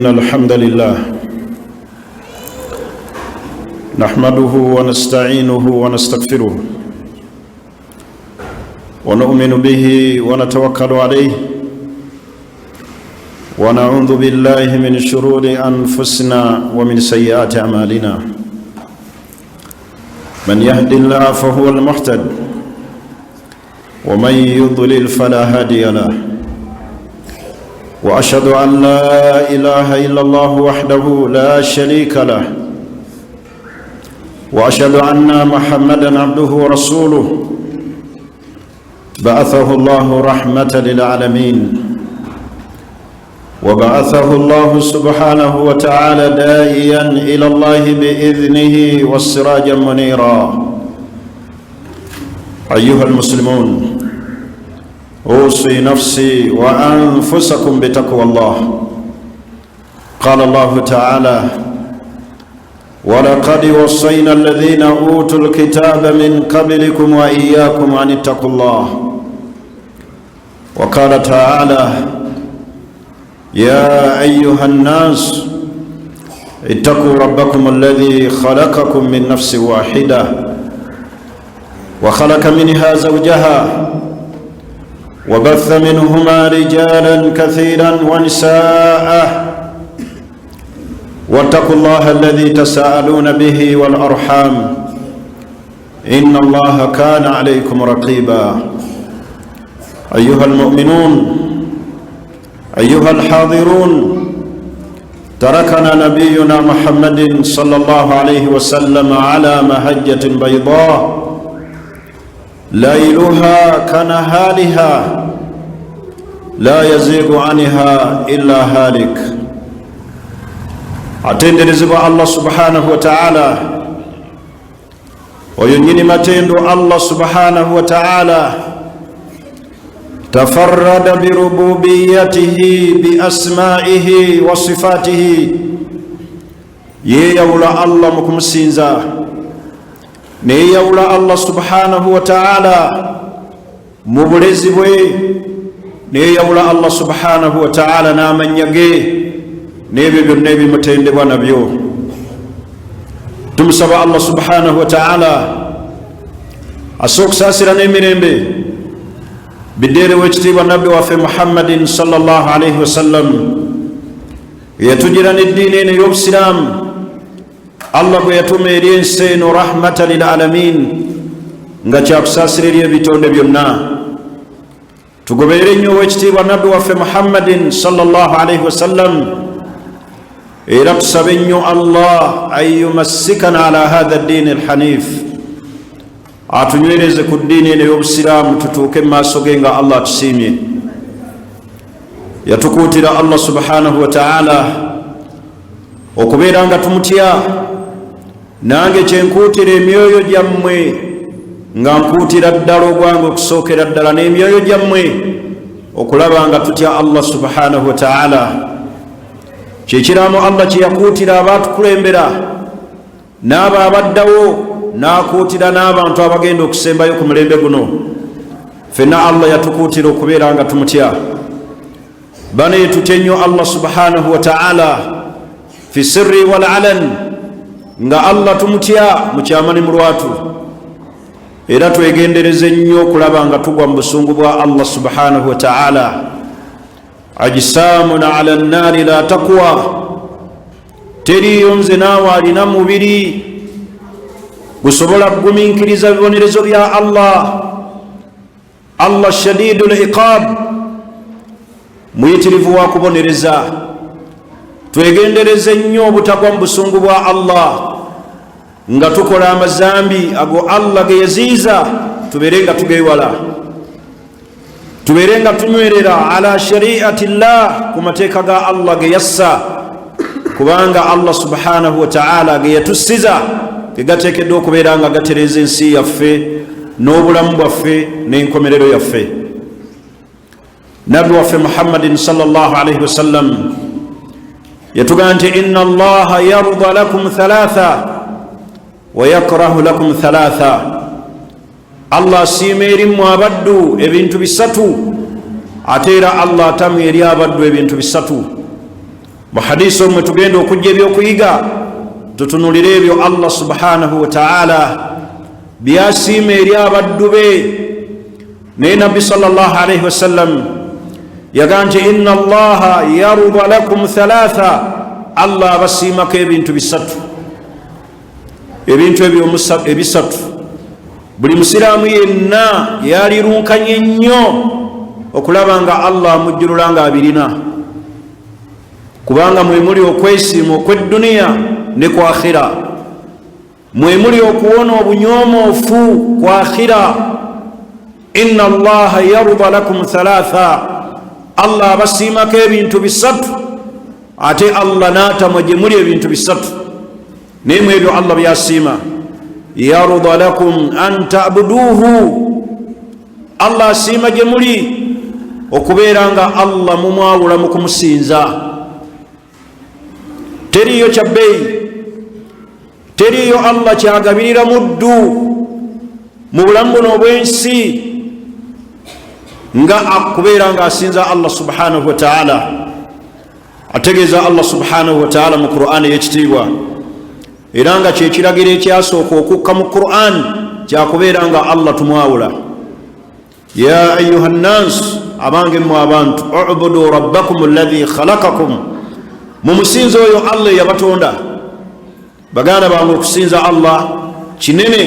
إن الحمد لله نحمده ونستعينه ونستغفره ونؤمن به ونتوكل عليه، ونعوذ بالله من شرور أنفسنا ومن سيئات أعمالنا. من يهد الله فهو المهتد، ومن يضلل فلا هادي له. واشهد ان لا اله الا الله وحده لا شريك له، واشهد ان محمدا عبده ورسوله، بعثه الله رحمه للعالمين، وبعثه الله سبحانه وتعالى داعيا الى الله باذنه والسراجا منيرا. ايها المسلمون، اوصي نفسي وانفسكم بتقوى الله. قال الله تعالى: ولقد وصينا الذين اوتوا الكتاب من قبلكم واياكم ان اتقوا الله. وقال تعالى: يا ايها الناس اتقوا ربكم الذي خلقكم من نفس واحده وخلق منها زوجها وبث منهما رجالا كثيرا ونساء، واتقوا الله الذي تساءلون به والارحام، ان الله كان عليكم رقيبا. ايها المؤمنون، ايها الحاضرون، تركنا نبينا محمد صلى الله عليه وسلم على مهجه بيضاء ليلها كنهارها، لا يزيغ عنها الا هالك. Atenderezebwa Allah subhanahu wataala, oyo nyini matendo. Allah subhanahu wataala tafarrada birububiyatihi biasmaihi wa sifatihi, yeyawula Allah mu kumusinza, neyawula Allah subhanahu wataala mu bulezi bwe, neyawula Allah subhanahu wataala n'amannya ge n'ebyo byonna ebimutendebwa nabyo. Tumusaba Allah subhanahu wataala ase okusaasira n'emirembe biddeerewo ekitiibwa nabbi waffe Muhammadin sallallahu alaihi wasallam, eyatugira n'eddiini eno ey'obusiraamu Allah gwe yatuma eri ensi eno rahmata lil alamin, nga kyakusaasira eri ebitonde byonna. Tugoberere nnyo owekitiibwa nabbi waffe Muhammadin sallallahu alaihi wasallam, era tusabe nnyo Allah an yumassikana ala hatha ddiini alhanif, atunywereze ku ddiini eno ey'obusiraamu tutuuke mu maaso ge nga Allah atusiimye. Yatukuutira Allah subhanahu wataala okubeera nga tumutya. Nange kyenkuutira emyoyo gyammwe, nga nkuutira ddala ogwange okusookera ddala n'emyoyo gyammwe, okulaba nga tutya Allah subhanahu wataala. Kyekiraamo Allah kyeyakuutira abaatukulembera n'abo abaddawo, n'akuutira n'abantu abagenda okusembayo ku mulembe guno. Fenna Allah yatukuutira okubeera nga tumutya. Bane, tutye nnyo Allah subhanahu wataala fi sirri wal alan, nga Allah tumutya mu kyama ne mu lwatu, era twegendereze nnyo okulaba nga tugwa mu busungu bwa Allah subhanahu wataala. Ajisamuna ala nnaari la takwa, teriyo nze naawe alina mubiri gusobola kugumiikiriza bibonerezo bya Allah. Allah shadidu liqab, muyitirivu wa kubonereza. Twegendereze nnyo obutagwa mu busungu bwa Allah nga tukola amazambi ago Allah ge yaziiza. Tubeere nga tugewala, tubeere nga tunywerera ala shariati llah, ku mateeka ga Allah ge yassa, kubanga Allah subhanahu wataala ge yatussiza ge gateekeddwa okubeera nga gatereeza ensi yaffe n'obulamu bwaffe n'enkomerero yaffe. Nabbi waffe Muhammadin sallallahu alaihi wasallam yatugamba nti: inna Allaha yarda lakum thalatha wa yakrahu lakum thalatha. Allah asiima erimmwe abaddu ebintu bisatu, ate era Allah atamwa eri abaddu ebintu bisatu. Mu hadisi omwe tugenda okujja ebyokuyiga, tutunulire ebyo Allah subhanahu wataala byasiima eri abaddu be. Naye Nabbi salllahalaihi wasallam yagaa nti inna Allaha yaruda lakum thalatha, Allah abasiimako ebintu bisatu. Ebintu ebyo ebisatu buli musiraamu yenna yalirunkanye nnyo okulaba nga Allah amujjulula nga abirina, kubanga mwemuli okwesiima okwedduniya ne ku akhira, mwemuli okuwona obunyomoofu ku akhira. Inna Allaha yaruda lakum thalatha, Allah abasiimako ebintu bisatu, ate Allah n'atamwa gye muli ebintu bisatu. Naye mu ebyo Allah byasiima, yaruda lakum an tabuduuhu, Allah asiima gye muli okubeera nga Allah mumwawula mu kumusinza. Teriiyo kya bbeeyi, teriiyo Allah kyagabirira muddu mu bulamu buno obw'ensi nga akubeera nga asinza Allah subhanahu wataala. Ategeeza Allah subhanahu wataala mu Qur'ani ey'ekitiibwa, era nga kyekiragiro ekyasooka okukka mu Qur'an kyakubeera nga Allah tumwawula. Ya ayuha nnansi, abange mmwe abantu, ubudu rabbakum allahi khalakakum, mumusinza oyo Allah eyabatonda. Baganda bange, okusinza Allah kinene,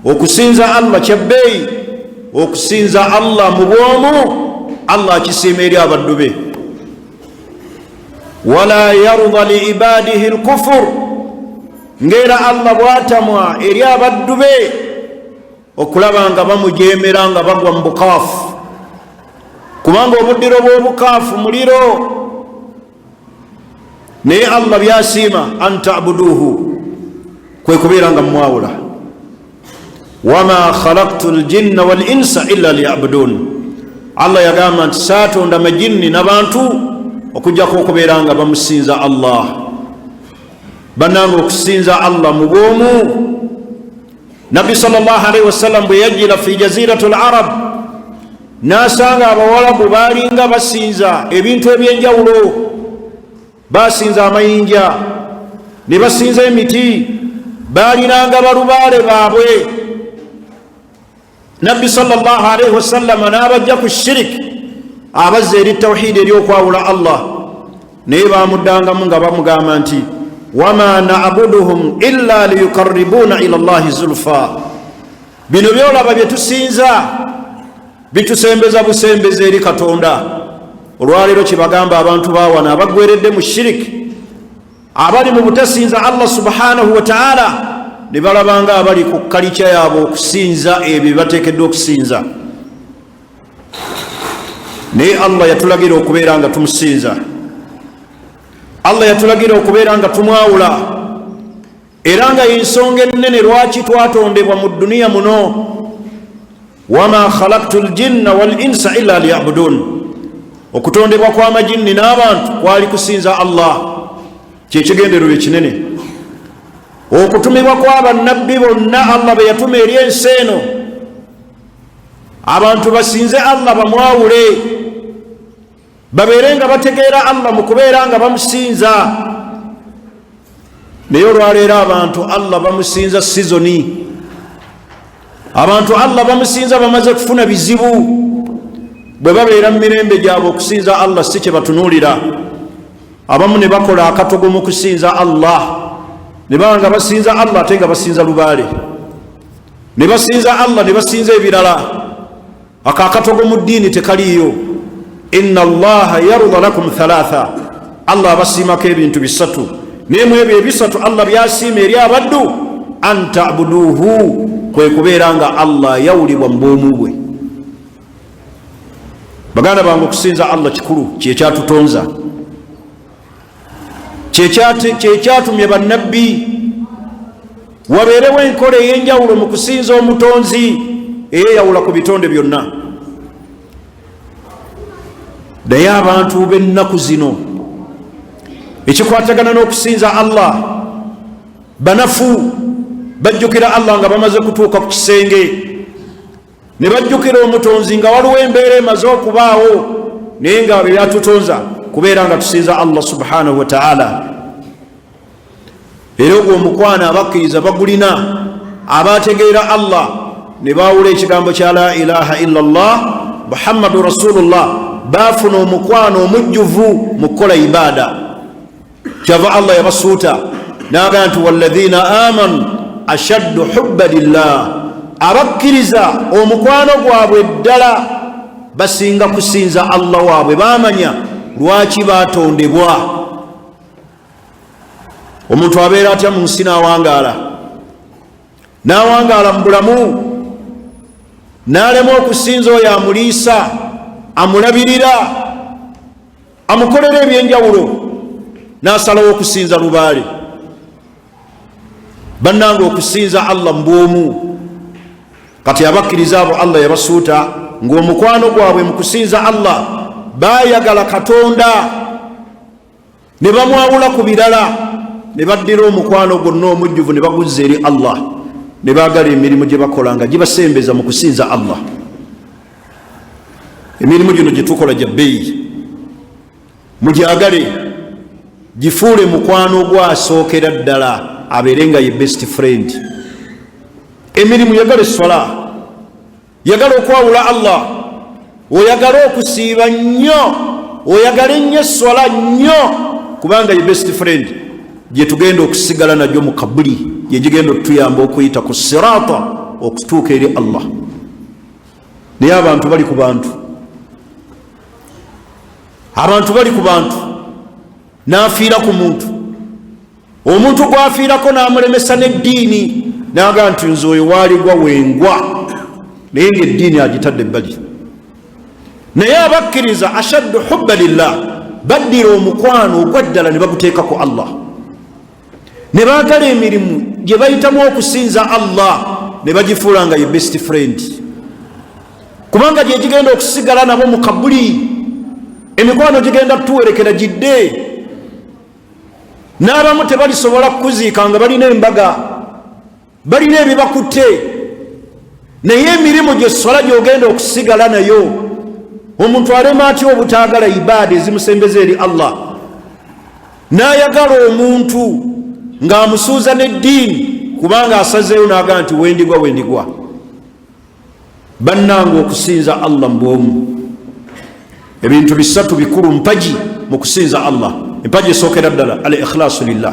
okusinza Allah kyabbeeyi, okusinza Allah mu bwomu Allah akisiima eri abaddu be. Wala yaruda liibadihi lkufur, ngaera Allah bwatamwa eri abaddu be okulaba nga bamujemera nga bagwa mu bukaafu, kubanga obuddiro bw'obukaafu muliro. Naye Allah byasiima an tabuduuhu, kwe kubeera nga mumwawula. Wama khalaktu ljinna walinsa illa liyabudun, Allah yagamba nti saatonda majinni nabantu okujjako okubeera nga bamusinza Allah. Bannanga, okusinza Allah mu bwomu, Nabbi salllahalaihi wasallam bwe yajjira fi jaziratu l arab n'asanga abawalabu baalinga basinza ebintu ebyenjawulo, basinza amayinja ne basinza emiti, baalinanga balubaale baabwe. Nabbi salllahalaihi wasallama n'abajja ku shiriki, abazza eri tawhidi, eri okwawula Allah. Naye bamuddangamu nga bamugamba nti wama nabuduhum illa liyukaribuna ila llahi zulfa, bino byolaba bye tusinza bitusembeza busembeza eri Katonda. Olwaleero kyebagamba abantu bawana abaggweredde mu shiriki, abali mu butasinza Allah subhanahu wataala, ne balabanga abali ku kalica yaabwe okusinza ebyo byebateekeddwa okusinza. Naye Allah yatulagira okubeera nga tumusinza, Allah yatulagira okubeera nga tumwawula, era nga yensonga ennene lwaki twatondebwa mu duniya muno. Wama khalaktu ljinna wal insa illa liyabudun, okutondebwa kw'amajinni n'abantu kwali kusinza Allah, kyekigendererwa ekinene. Okutumibwa kw'abannabbi bonna Allah be yatuma eri ensi eno, abantu basinze Allah, bamwawule, babeere nga bategeera Allah mu kubeera nga bamusinza. Naye olwaleero abantu Allah bamusinza sizoni, abantu Allah bamusinza bamaze kufuna bizibu. Bwe babeera mu mirembe gyabwe, okusinza Allah si kye batunuulira. Abamu ne bakola akatogo mu kusinza Allah, ne baba nga basinza Allah ate nga basinza lubaale, ne basinza Allah ne basinza ebirala. Ako akatogo mu ddiini tekaliiyo. Inna Allaha yaruda lakum thalatha, Allah abasiimako ebintu bisatu. Naye mu ebyo ebisatu Allah byasiima eri abaddu, an tabuduuhu, kwe kubeera nga Allah yawulibwa mu bwomu bwe. Baganda bange, okusinza Allah kikulu, kyekyatutonza, kyekyatumye bannabbi wabeerewo enkola ey'enjawulo mu kusinza omutonzi eyeyawula ku bitonde byonna. Naye abantu b'ennaku zino ekikwatagana n'okusinza Allah banafu, bajjukira Allah nga bamaze kutuuka ku kisenge, ne bajjukira omutonzi nga waliwo embeera emaze okubaawo, naye nga byatutonza Kubeera nga tusinza Allah subhanahu wataala. Era ogwo omukwano abakkiriza bagulina, abategeera Allah ne baawula ekigambo kya la ilaha illa llah Muhammadu rasulullah, bafuna omukwano omujjuvu mu kukola ibaada. Kyava Allah yabasuuta naga nti walladhina amanu ashaddu hubba lillah, abakkiriza omukwano gwabwe ddala basinga kusinza Allah waabwe, bamanya lwaki batondebwa. Omuntu abeera atya mu nsi n'awangaala, n'awangaala mu bulamu, n'alema okusinza oyo amuliisa, amulabirira, amukolera ebyenjawulo, n'asalawo okusinza lubaale? Bannanga, okusinza Allah mu bwomu. Kati abakkiriza abo Allah yabasuuta ng'omukwano gwabwe mu kusinza Allah, bayagala Katonda ne bamwawula ku birala, ne baddira omukwano gwonna omujjuvu ne baguzza eri Allah, ne baagala emirimu gye bakola nga gibasembeza mu kusinza Allah. Emirimu gino gye tukola gya bbeeyi, mugyagale, gifuule mukwano gwasookera ddala, abeere nga ye best friend. Emirimu, yagala esswala, yagala okwawula Allah, oyagale okusiiba nnyo, oyagale nnyo esswala nnyo, kubanga ye best friend gye tugenda okusigala nagyo mu kabuli, gye gigenda okutuyamba okuyita ku sirata okutuuka eri Allah. Naye abantu bali ku bantu, abantu bali ku bantu, n'afiira ku muntu, omuntu gwafiirako n'amulemesa n'eddiini, n'agaa nti nze oyo waaligwa wengwa, naye nga eddiini agitadde ebbali. Naye abakkiriza ashaddu hubba lillah, baddira omukwano ogwaddala ne baguteeka ku Allah, ne baagala emirimu gye bayitamu okusinza Allah ne bagifuula nga ye best friend, kubanga gye gigenda okusigala nabo mu kabuli. Emikwano gigenda tuwerekera gidde, n'abamu tebalisobola kukuziika nga balina embaga, balina ebibakutte. Naye emirimu gyessola gyogenda okusigala nayo. Omuntu alema atya obutaagala ibaada ezimusembeza eri Allah, n'ayagala omuntu ng'amusuuza n'eddiini, kubanga asazeeyo n'agaa nti wendigwa, wendigwa? Bannanga, okusinza Allah mbwomu, ebintu bisatu bikulu, mpagi mu kusinza Allah. Empagi esookera ddala, al ikhlasu lillah.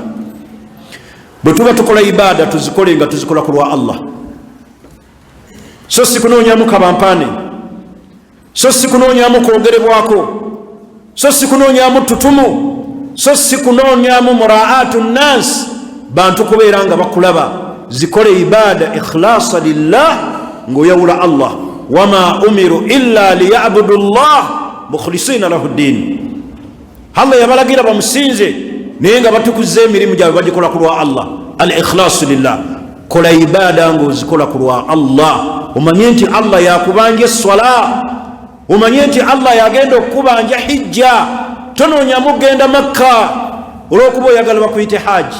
Bwe tuba tukola ibaada, tuzikole nga tuzikola ku lwa Allah, so si kunoonyamu kabampaane, so si kunoonyamu kwogerebwako, so si kunoonyamu tutumu, so si kunoonyamu muraatu nnansi, bantu kubeera nga bakulaba. Zikole ibaada ikhlasa lillah, ng'oyawula Allah. Wama umiru illa liyabudu llah mukhlisina lahu ddiini. Allah yabalagira bamusinze, naye nga batukuza emirimu gyabwe, bagikola ku lwa Allah. Al ikhlasu lillah, kola ibaada ngaozikola ku lwa Allah. Omanye nti Allah yakubanja esswala, omanye nti Allah yagenda okukubanja hijja. Tonoonyamu kugenda Makka olwokuba oyagala bakuyite haji,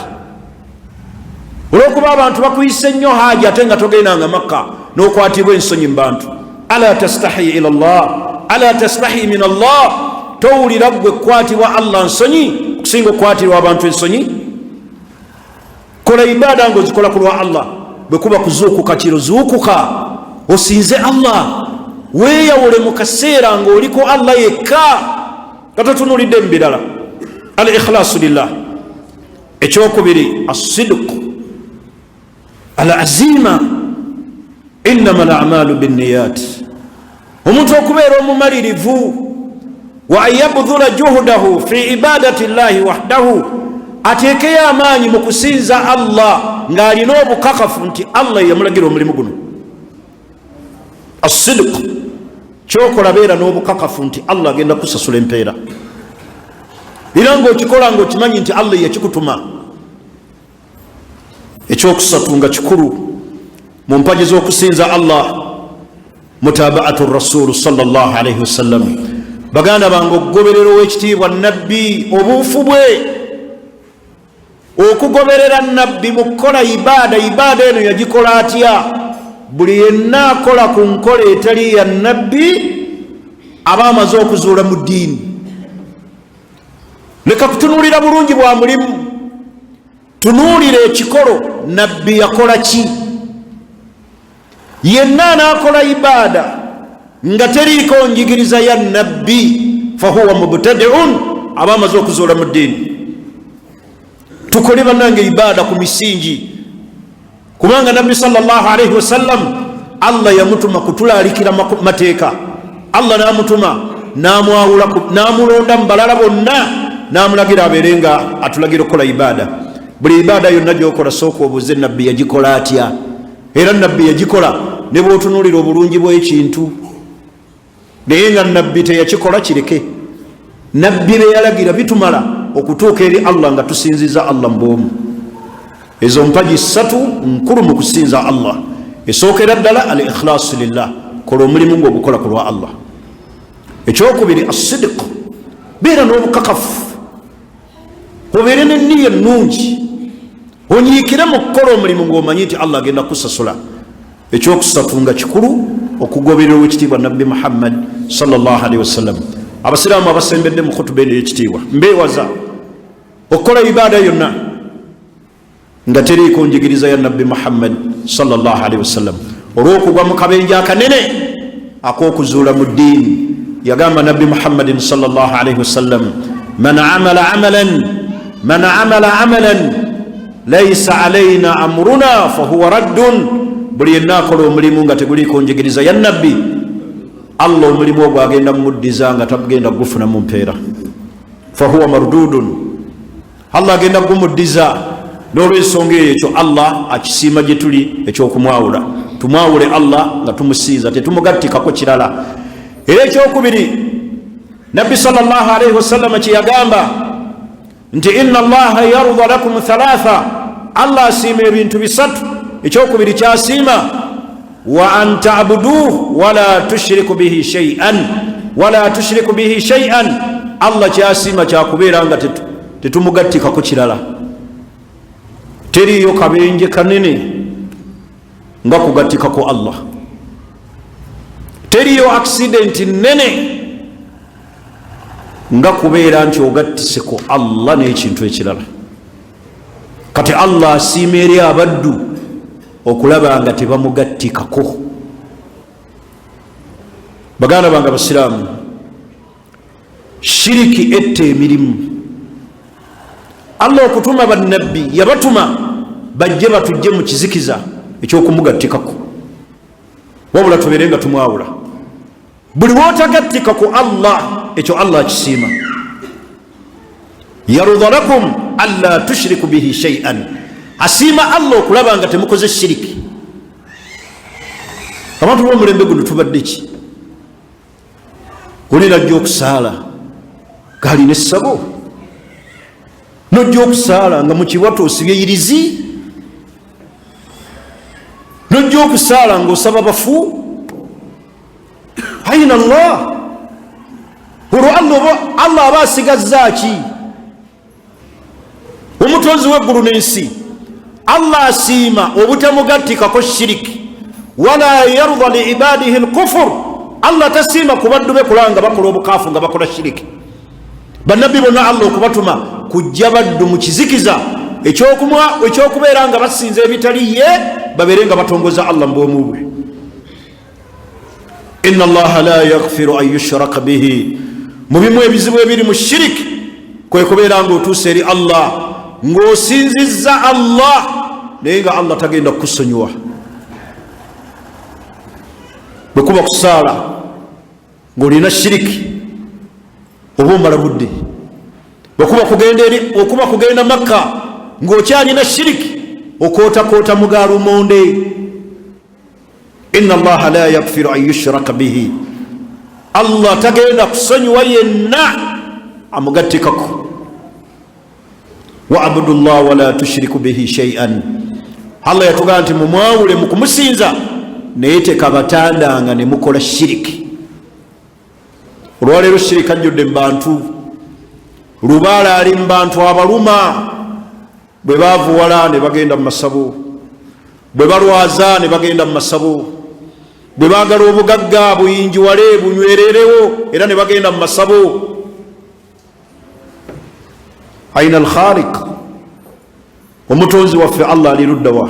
olwokuba abantu bakuyise nnyo haji, ate nga togendanga Makka n'okwatibwa ensonyi mu bantu. Ala tastahi ila llah, ala tastahi min Allah? Towulira ggwe kukwatibwa Allah nsonyi okusinga okukwatirwa abantu ensonyi? Kola ibaada nga ozikola ku lwa Allah. Bwe kuba kuzuukuka kiro, zuukuka osinze Allah, weeyawule mu kaseera ng'oliko Allah yekka, nga totunulidde mu birala. Al ikhlasu lillah. Ekyokubiri, assidku al azima, innama al amalu binniyat. Omuntu okubeera omumalirivu, wa an yabdhula juhudahu fi ibadati llahi wahdahu, ateekeyo amaanyi mu kusinza Allah ng'alina obukakafu nti Allah yamulagira omulimu guno. Asidku, kyokola beera n'obukakafu nti Allah agenda kusasula empeera, era ngaokikola ngaokimanyi nti Allah yakikutuma. Ekyokusatu nga kikulu mu mpagi z'okusinza Allah, mutabaatu rasulu salllahalaihi wasallam. Baganda bange, okugoberera owekitiibwa Nabbi, obuufu bwe okugoberera Nabbi mu kukola ibaada. Ibaada eno yagikola atya? Buli yenna akola ku nkola etali ya Nabbi aba amaze okuzuula mu ddiini. Leka kutunuulira bulungi bwa mulimu, tunuulira ekikolo. Nabbi yakola ki? Yenna anaakola ibaada nga teriiko njigiriza ya nabbi, fahuwa mubtadiun, aba amaze okuzuula mu ddiini. Tukole bannange ibaada ku misingi, kubanga nabbi salllahalaihi wasallam Allah yamutuma kutulaalikira mateeka. Allah namutuma, namwawula, namulonda mu balala bonna, namulagira abeere nga atulagira okukola ibaada. Buli ibaada yonna gyokola, sooka obuuze nabbi yagikola atya. Era nabbi yagikola. Ne bwotunulira obulungi bw'ekintu naye nga nabbi teyakikola, kireke. Nabbi beyalagira bitumala okutuuka eri Allah nga tusinziza Allah mubwomu. Ezo mpagi ssatu nkulu mu kusinza Allah. Esookera ddala, al ikhlasu lillah, kola omulimu ngaogukola ku lwa Allah. Ekyokubiri, asidiku, beera n'obukakafu, obeere neniya ennungi, onyiikire mu kukola omulimu ng'omanyi nti Allah agenda kukusasula. Ekyokusatu nga kikulu, okugoberera owekitiibwa nabbi Muhammad salllahalihi wasallam. Abasiraamu abasembedde mu khutuba eno eyekitiibwa, mbeewaza okukola ibaada yonna nga teriiko njigiriza ya nabbi Muhammad salllahalihi wasallam, olw'okugwa mu kabenje akanene ak'okuzuula mu ddiini. Yagamba nabbi Muhammadin salllahalihi wasallam, man amala amalan, man amala amalan laisa alaina amruna fahuwa raddun. Buli yenna akola omulimu nga teguliiko njigiriza ya nabbi, Allah omulimu ogwo agenda mumuddiza nga tagenda kugufunamu mpeera. Fahuwa mardudun, Allah agenda kugumuddiza. N'olwensonga eyo, ekyo Allah akisiima gye tuli ekyokumwawula. Tumwawule Allah nga tumusinza, tetumugattikako kirala. Era ekyokubiri, nabbi salllahalaihi wasallama kyeyagamba nti inna allaha yarda lakum thalatha, Allah asiima ebintu bisatu. Ekyokubiri kyasiima, wa an tabuduh wala tushiriku bihi shaian, wala tushiriku bihi shaian. Allah kyasiima kyakubeera nga tetumugattikako kirala. Teriiyo kabenje kanene nga kugattikako Allah. Teriiyo accidenti nene nga kubeera nti ogattiseko Allah n'ekintu ekirala. Kati Allah asiima eri abaddu okulaba nga tebamugattikako. Baganda bange abasiraamu, shiriki etta emirimu. Allah okutuma bannabbi, yabatuma bajje batujje mu kizikiza ekyokumugattikako, wabula tubeere nga tumwawula. Buli wotagattika ku Allah, ekyo Allah akisiima. Yarda lakum anla tushiriku bihi shaian, asiima Allah okulaba nga temukoze shiriki. Abantu bomulembe guno tubadde ki? Oli najja okusaala gaalina essabo, nojja okusaala nga mukiwato osibye yirizi, nojja okusaala ngaosaba bafu. Aina Allah? Olwo Allah aba asigazza ki? Omutonzi w'eggulu n'ensi, Allah asiima obutamugattikako shiriki. Wala yarda liibadihi lkufur, Allah tasiima ku baddu be kulaba nga bakola obukaafu, nga bakola shiriki. Bannabbi bonna Allah okubatuma kujja baddu mu kizikiza ekyokubeera nga basinza ebitali ye, babeere nga batongoza Allah mu bwomu bwe. Inna allaha la yaghfiru an yushraka bihi. Mu bimu ebizibu ebiri mu shiriki kwe kubeera nga otuusa eri Allah ng'osinzizza Allah, naye nga Allah tagenda kukusonyiwa. Bwe kuba kusaala ng'olina shiriki, oba omala budde. Okuba kugenda Makka ng'okyalina shiriki, okootakoota mu ga lumonde. Inna allaha la yaghfiru an yushraka bihi, Allah tagenda kusonyiwa yenna amugattikako. Wa abudu llah wala tushiriku bihi shaian, Allah yatugamba nti mumwawule mu kumusinza, naye tekabatandanga ne mukola shiriki. Olwaleero shiriki ajjudde mu bantu, lubaala ali mu bantu abaluma. Bwe baavuwala ne bagenda mu masabo, bwe balwaza ne bagenda mu masabo, bwe baagala obugagga buyinjiwale bunywererewo, era ne bagenda mu masabo. Aina alkhaliq? Omutonzi waffe Allah ali luddawa?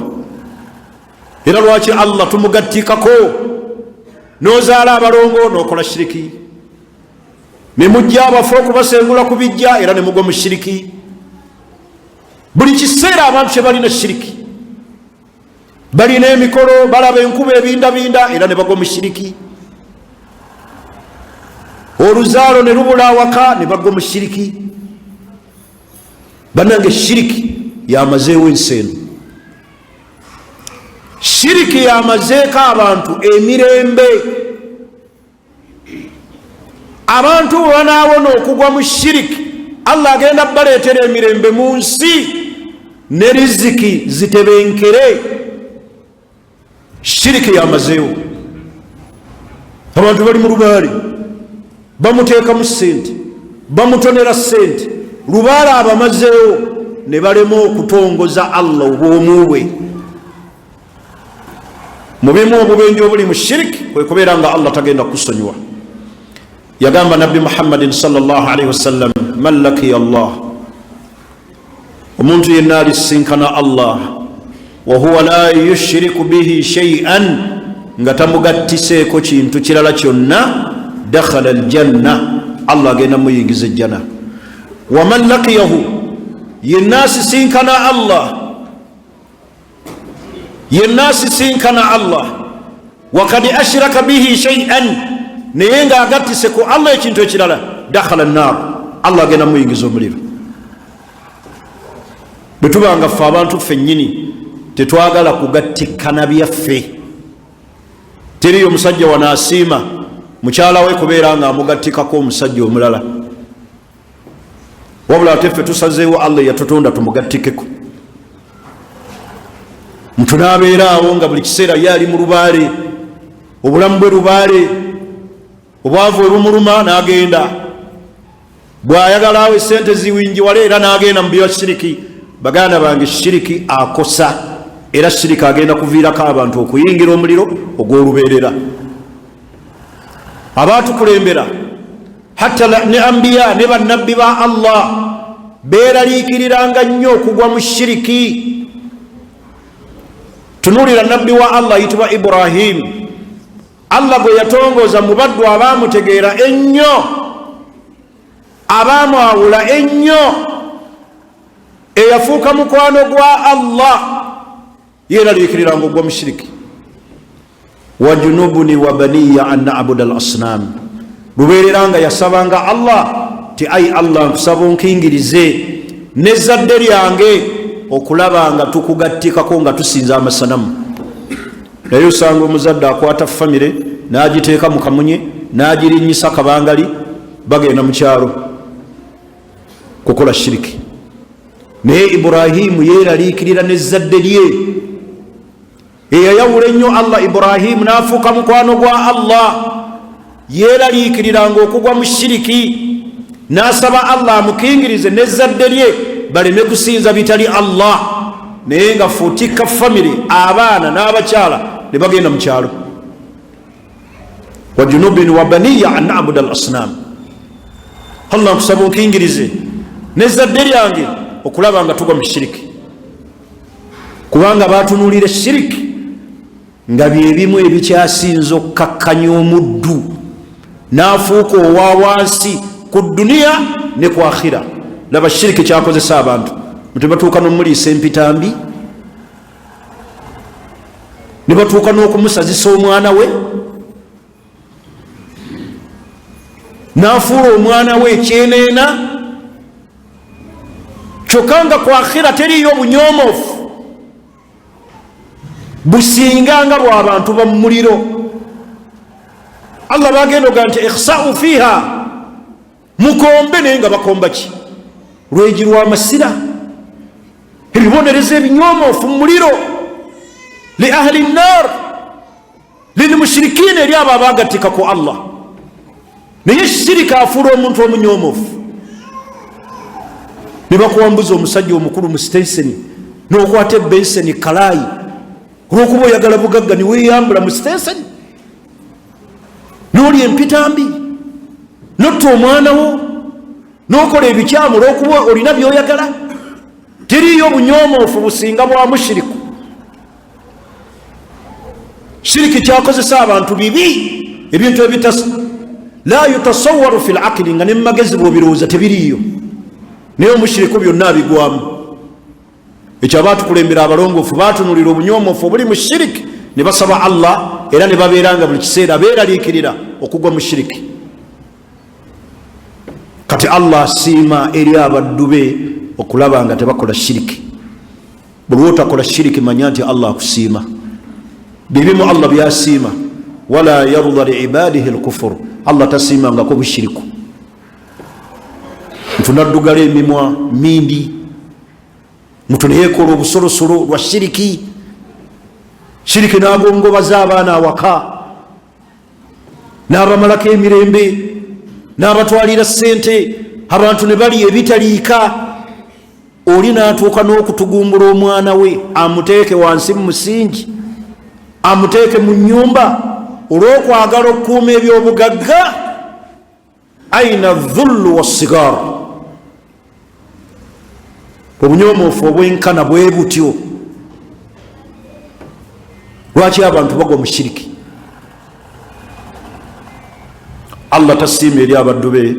Era lwaki Allah tumugattikako? Nozaala abalongo nokola shiriki, nemujja abafu okubasengula ku bijja, era nemugwa mu shiriki. Buli kiseera abantu kyebalina shiriki, balina emikolo, balaba enkuba ebindabinda, era ne bagwa mu shiriki. Oluzaalo ne lubula awaka, ne bagwa mu shiriki. Bannange, shiriki yamazeewo ensi eno, shiriki yamazeeko abantu emirembe. Abantu bwe banaawona okugwa mu shiriki, Allah agenda baleetera emirembe mu nsi ne riziki zitebenkere. Shiriki yamazeewo abantu. Bali mu lubaale, bamuteekamu sente, bamutonera sente, lubaale abamazeewo, ne balema okutongoza Allah obwomu bwe. Mubimu obubenje obuli mu shiriki kwe kubeera nga Allah tagenda kukusonyiwa. Yagamba Nabbi Muhammadin salllahalaihi wasallam, man lakiya Allah, omuntu yenna alisisinkana Allah, wahuwa la yushiriku bihi shaian, nga tamugattiseeko kintu kirala kyonna, dakhala aljanna, Allah agenda muyingiza ejjana. Waman lakiyahu, yenna asisinkana Allah, yenna asisinkana Allah wakad ashraka bihi shaian, naye nga agattise ku Allah ekintu ekirala, dakhala nar, Allah agenda muyingiza omuliro. Bwe tubanga ffe abantu ffennyini tetwagala kugattikana byaffe, teriyo omusajja wano asiima mukyala we kubeera nga amugattikako omusajja omulala, wabula ate ffe tusazeewo Allah yatutonda tumugattikeko. Muntu n'abeera awo nga buli kiseera ye ali mu lubaale, obulamu bwe lubaale, obwavu bwe bumuluma n'agenda, bw'ayagala awo esente ziwinjiwale, era n'agenda mu bya shiriki. Baganda bange, shiriki akosa, era shiriki agenda kuviirako abantu okuyingira omuliro ogw'olubeerera. Abaatukulembera, hatta ne ambiya ne bannabbi ba Allah, beeraliikiriranga nnyo okugwa mu shiriki. Tunuulira nabbi wa Allah ayitibwa Ibrahimu, Allah gwe yatongoza mu baddu abaamutegeera ennyo, abaamwawula ennyo, eyafuuka mukwano gwa Allah, yeeraliikiriranga ogwa mushiriki. Wajunubuni wa baniya an nabuda al asnam, lubeerera nga yasabanga Allah ti, ai Allah, nkusaba onkingirize nezzadde lyange okulaba nga tukugattikako nga tusinza amasanamu. Naye osanga omuzadde akwata famire n'agiteeka mu kamunye, n'agirinyisa kabangali, bagenda mu kyalo kukola shiriki. Naye Ibrahimu yeeraliikirira n'ezzadde lye, eyayawula ennyo Allah. Ibrahimu n'afuuka mukwano gwa Allah, yeeraliikiriranga okugwa mu shiriki, n'asaba Allah amukingirize n'ezzadde lye baleme kusinza bitali Allah. Naye nga fuutikka famire, abaana n'abakyala, ne bagenda mu kyalo. Wajunubin wa baniya an nabuda al asnam, Allah nkusaba onkingirize n'ezzadde lyange okulaba nga tugwa mu shiriki, kubanga batunuulira shiriki nga byebimu ebikyasinza okukakkanya omuddu n'afuuka owa wansi ku duniya ne ku akhira. Laba shiriki kyakozesa abantu, tebatuuka n'omuliisa empitambi, ne batuuka n'okumusazisa omwana we, n'afuula omwana we ekyeneena, kyokka nga ku akhira teriiyo obunyoomofu businga nga bw'abantu ba mumuliro. Allah bagenda oga nti ikhsau fiha, mukombe, naye nga bakomba ki? Lwegi lw'amasira, ebibonerezo ebinyoomofu mu muliro, li ahli nnar lilmushirikina, eri abo abagattika ku Allah. Naye shirika afuula omuntu omunyoomofu. Ne bakuwambuza omusajja omukulu mu sitenseni, n'okwata ebenseni kalaayi olwokuba oyagala bugagga, niweyambula mu sitenseni, n'olya empitambi, notta omwana wo. Nokola ebikyamu olwokuba olina byoyagala. Teriiyo bunyomoofu businga bwa mushiriku. Shiriki kyakozesa abantu bibi, ebintu ebitas la yutasawaru fi laqili, nga ne mumagezi bwobirowooza tebiriiyo, naye omushiriku byonna abigwamu. Ekyo abaatukulembera abalongoofu batunulira obunyomoofu obuli mu shiriki ne basaba Allah, era ne babeera nga buli kiseera beeraliikirira okugwa mu shiriki. Kati Allah asiima eri abaddu be okulaba nga tebakola shiriki. Buli lwotakola shiriki, manya nti Allah akusiima. Byebimu Allah byasiima, wala yarda liibadihi lkufur, Allah tasiimangako bushiriku. Ntu naddugala emimwa mindi, mutu neyekola obusolosolo lwa shiriki. Shiriki nagongobaza abaana awaka, n'abamalako emirembe, n'abatwalira ssente, abantu ne bali ebitaliika. Oli n'atuuka n'okutugumbula omwana we amuteeke wansi mu musingi, amuteeke mu nnyumba olw'okwagala okukuuma eby'obugagga. Aina dhullu wassigar, obunyomoofu obwenkana bwe butyo, lwaki abantu bagwa mu shiriki? Allah tasiima eri abaddu be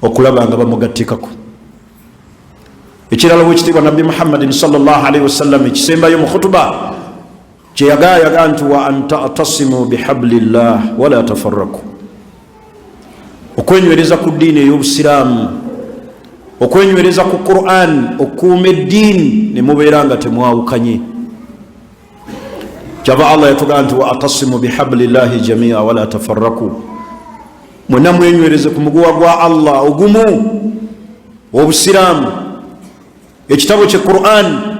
okulaba nga bamugattikako ekirala. Wekitiibwa Nabbi Muhammadin salllahalihi wasallam, ekisembayo mu khutuba kyeyagayaga nti wa an tatasimu bihablillah wala tafaraku, okwenywereza ku ddiini ey'obusiraamu, okwenywereza ku Quran, okukuuma eddiini ne mubeera nga temwawukanye. Kyava Allah yatugamba nti wa atasimu bihablillahi jamia wala tafaraku, mwena mwenywereze ku muguwa gwa Allah ogumu obusiraamu, ekitabo kye Quran,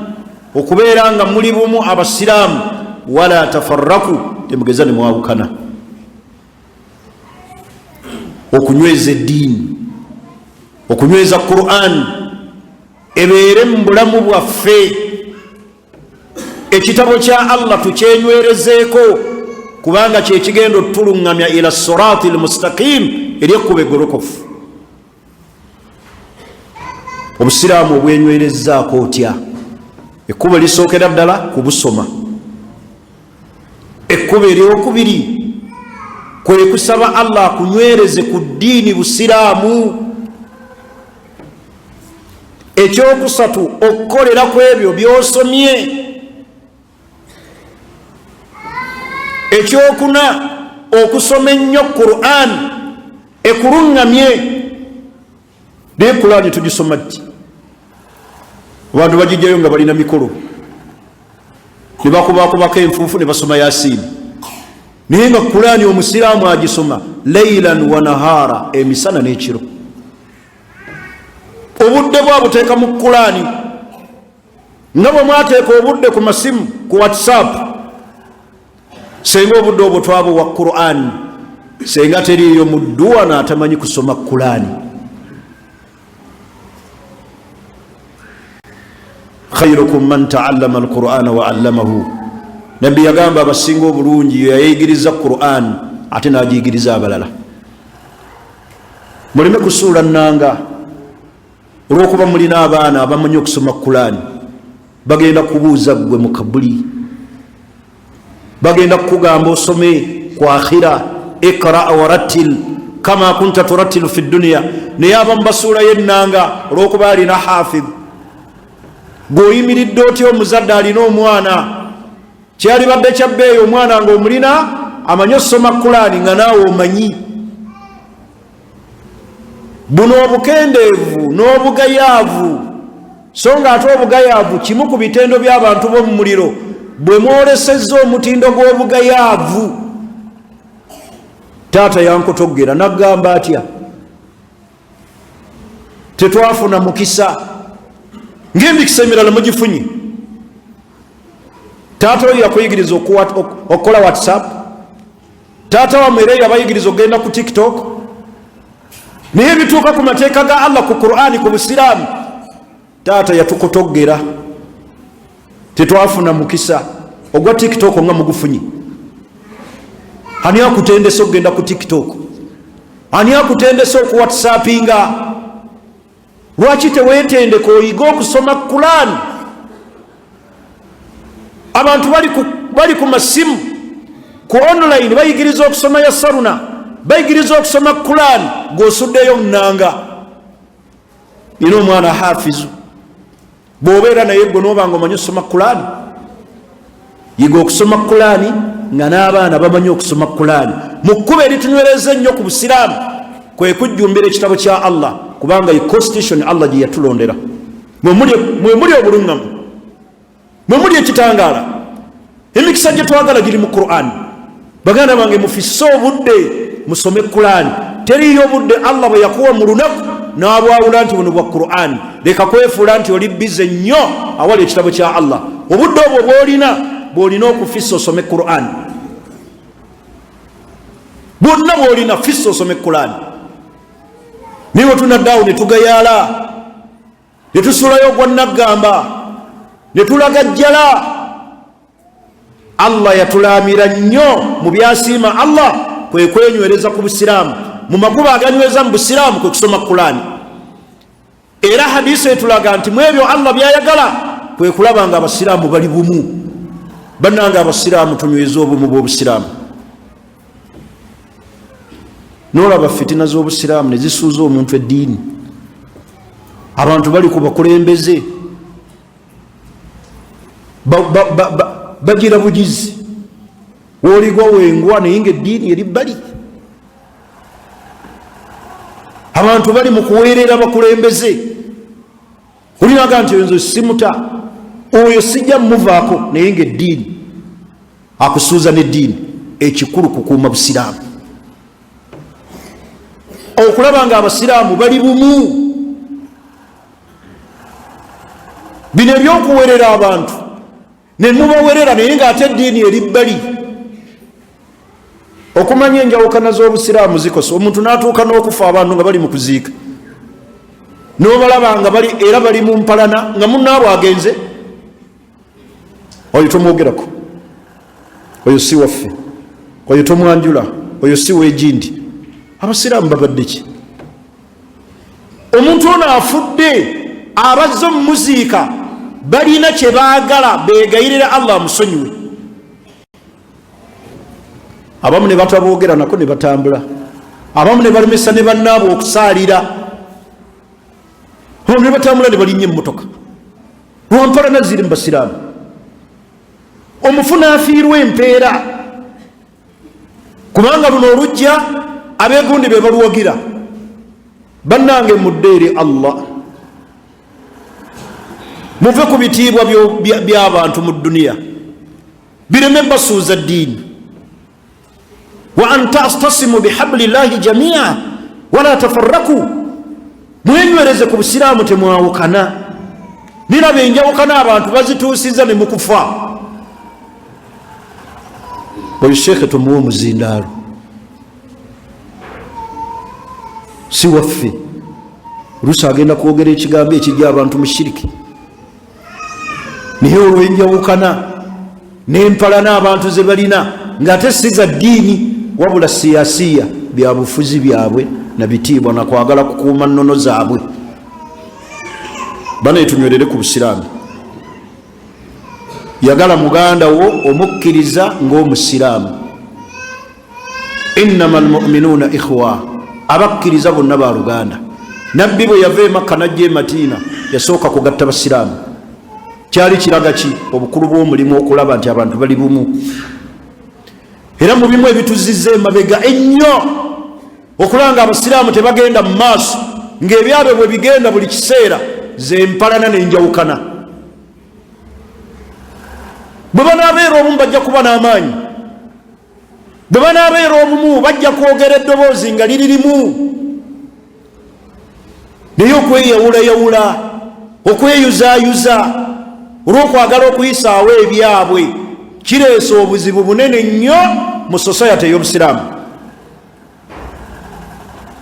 okubeera nga muli bumu abasiraamu, wala tafaraku, temugeza ne mwawukana. Okunyweza eddiini, okunyweza Quran ebeere mu bulamu bwaffe, ekitabo kya Allah tukyenywerezeeko, kubanga kyekigenda otuluŋŋamya ila sirati lmustaqim, eri ekkuba eggolokofu. Obusiraamu obwenywerezaako otya? Ekkubo lisookera ddala kubusoma. Ekkubo eryokubiri kwe kusaba Allah akunywereze ku ddiini busiraamu. Ekyokusatu, okukolera ku ebyo byosomye. Ekyokuna, okusoma ennyo Quran ekuluŋŋamye. Naye Kulaani tugisoma ddi? Abantu bagijjayo nga balina mikolo ne bakubakubako enfuufu ne basoma Yasiini, naye nga Kulaani omusiraamu agisoma leilan wa nahaara, emisana n'ekiro. Obudde bwabuteeka mu Kulaani, nga bwe mwateeka obudde ku masimu, ku WhatsApp. Senga obudde obwo twabuwa Quran, senga teriiyo mudduwa naatamanyi kusoma Kulaani. Khairukum man taallama alqurana wa allamahu, Nabbi yagamba abasinga obulungi yayigiriza Quran ate n'agiyigiriza abalala. Muleme kusuula nnanga olwokuba mulina abaana abamanyi okusoma Kulaani. Bagenda kubuuza ggwe mu kabuli, bagenda kukugamba osome ku akhira, ikra warattil kama kunta turattilu fi dduniya. Naye abamu basuulayo ennanga olwokuba alina hafidh. Gweoyimiridde otya omuzadde alina omwana? Kyalibadde kyabbeeyo omwana nga omulina amanyi osoma Kulaani nga naawe omanyi. Buno obukendeevu n'obugayaavu, so nga ate obugayaavu kimu ku bitendo by'abantu b'omu muliro. Bwe mwolesezza omutindo gw'obugayaavu, taata yankotoggera n'aggamba atya, tetwafuna mukisa ng'emikisa emirala mugifunye. Taata oyo yakuyigiriza okukola WhatsApp? Taata wamwe era yabayigiriza okugenda ku TikTok? Naye ebituuka ku mateeka ga Allah, ku Qurani, ku busiraamu, taata yatukotoggera, tetwafuna mukisa. Ogwa TikTok nga mugufunye, ani akutendesa okugenda ku TikTok? Ani akutendesa okuwhatsappinga? Lwaki teweetendeka oyige okusoma Kulaani? Abantu bali ku masimu, ku online, bayigiriza okusoma ya saruna, bayigiriza okusoma Kulaani, gw'osuddeyo nnanga. Nina omwana hafizu, bw'obeera naye gwe n'oba nga omanyi okusoma Kulaani, yiga okusoma Kulaani nga n'abaana bamanyi okusoma Kulaani. Mu kkubo eritunywereza ennyo ku busiraamu kwe kujjumbira ekitabo kya Allah, kubanga ye constitution Allah gye yatulondera. Mwe muli obuluŋŋamu, mwe muli ekitangaala, emikisa gye twagala giri mu Qur'ani. Baganda bange, mufisse obudde musome Kulaani. Teriiyo obudde Allah bwe yakuwa mu lunaku n'abwawula nti buno bwa Qur'ani. Leka kwefuula nti oli bize nnyo awali ekitabo kya Allah. Obudde obwo bw'olina, bw'olina okufissa osome Qur'ani. Bwonna bw'olina fissa osome Qur'ani. Naye wetunadde awo ne tugayaala, ne tusuulayo ogwa naggamba, ne tulagajjala. Allah yatulaamira nnyo mu byasiima Allah kwe kwenywereza ku busiraamu. Mu makubo aganyweza mu busiraamu kwe kusoma Kulaani. Era hadisi etulaga nti mu ebyo Allah byayagala kwe kulaba nga abasiraamu bali bumu. Bannange abasiraamu, tunyweze obumu bw'obusiraamu. Nolaba fitina z'obusiraamu ne zisuuza omuntu eddiini. Abantu bali ku bakulembeze bagira bugizi, woligwa wengwa, naye nga eddiini eri bbali. Abantu bali mu kuweerera bakulembeze, olinaga nti oyo nze simuta, oyo sijja mumuvaako, naye nga eddiini akusuuza n'eddiini. Ekikulu kukuuma busiraamu, okulaba nga abasiraamu bali bumu. Bino ebyokuwerera abantu ne mubawerera, naye ng'ate eddiini eri bbali. Okumanya enjawukana z'obusiraamu zikosa omuntu n'atuuka n'okufa, abantu nga bali mu kuziika n'obalaba nga bali era bali mu mpalana, nga munnaabwe agenze, oyo tomwogerako, oyo si waffe, oyo tomwanjula, oyo si wegindi. Abasiraamu babadde ki? Omuntu ono afudde, abazze omumuziika balina kye baagala, beegayirira Allah amusonyiwe. Abamu ne bataboogera nako ne batambula, abamu ne balemesa ne bannaabwe okusaalira, ne batambula ne balinnya emmotoka. Lwampalana ziri mu basiraamu, omufu n'afiirwa empeera, kubanga luno olujja abeegundi be baluwagira. Bannange, mudde eri Allah, muve ku bitiibwa by'abantu mu duniya, bireme basuuza ddiini. Wa an tastasimu bihablillahi jamia wala tafarraku, mwenywereze ku busiraamu, temwawukana. Niraba enjawukana abantu bazituusiza ne mukufa. Oyo sheekhe tumuwe omuzindaalo, si waffe, oluusi agenda kwogera ekigambo ekijja abantu mu shiriki. Naye olw'enjawukana n'empalana abantu ze balina, ng'ate si za ddiini wabula siyasiya, byabufuzi byabwe na bitiibwa nakwagala kukuuma nnono zaabwe. Banaye, tunywerere ku busiraamu. Yagala muganda wo omukkiriza ng'omusiraamu. Innama almuminuuna ikhwa, abakkiriza bonna baluganda. Nabbi bwe yava e Makka najja e Matiina, yasooka kugatta basiraamu. Kyali kiraga ki? Obukulu bw'omulimu okulaba nti abantu bali bumu. Era mu bimu ebituzizza emabega ennyo okulaba nga abasiraamu tebagenda mu maaso ng'ebyabwe bwe bigenda buli kiseera, zempalana n'enjawukana. Bwe banaabeera obumu bajja kuba n'amaanyi, bwe banaabeera obumu bajja kwogera eddoboozi nga liri limu. Naye okweyawulayawula, okweyuzaayuza olw'okwagala okuyisaawo ebyabwe, kireesa obuzibu bunene nnyo mu society ey'obusiraamu.